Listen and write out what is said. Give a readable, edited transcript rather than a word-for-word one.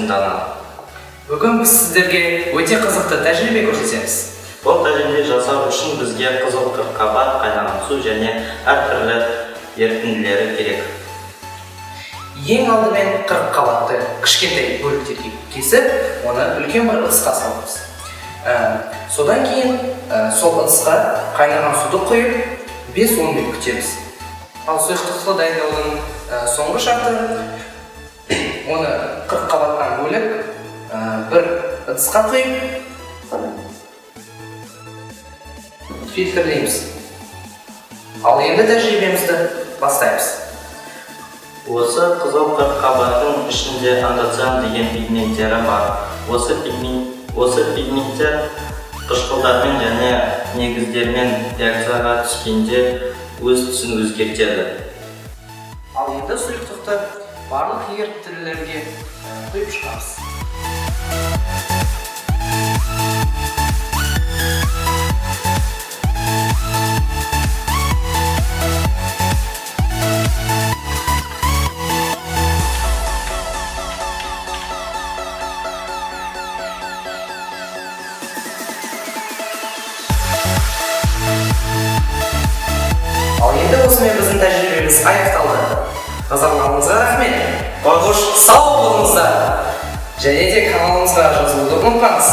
қосынданады. Бүгін біз сіздерге өте қызықты тәжірибе көрсетеміз. Бұл тәжірибе жасау үшін бізге қызыл қырыққабат, қайнаған су және әртүрлі ерітінділері керек. Ең алдымен қырыққабатты кішкентай бөліктерге кесіп, оны үлкен бір ыдысқа саламыз. Содан кейін сол ыдысқа қайнаған суды құйып, 5-10 минут күтеміз. Ал сұйықтықты дайындаудың соңғы шарты: оны қырыққабаттан бөліп, бір ыдысқа құйып, фильтрлейміз. Ал енді тәжірибемізді бастаймыз. Осы қызыл қырыққабаттың ішінде антоциан деген пигменттері бар. Осы пигменттер қышқылдармен және негіздермен реакцияға түскенде өз түсін өзгертеді. Ал енді сұйықтықты барлық ерітінділерге құйып шығамыз. Ал енді осымен біздің тәжірибеміз аяқталды. Назарларыңызға рахмет. Қош, сау болыңыздар. Және де каналымызға жазылуды ұмытпаңыз.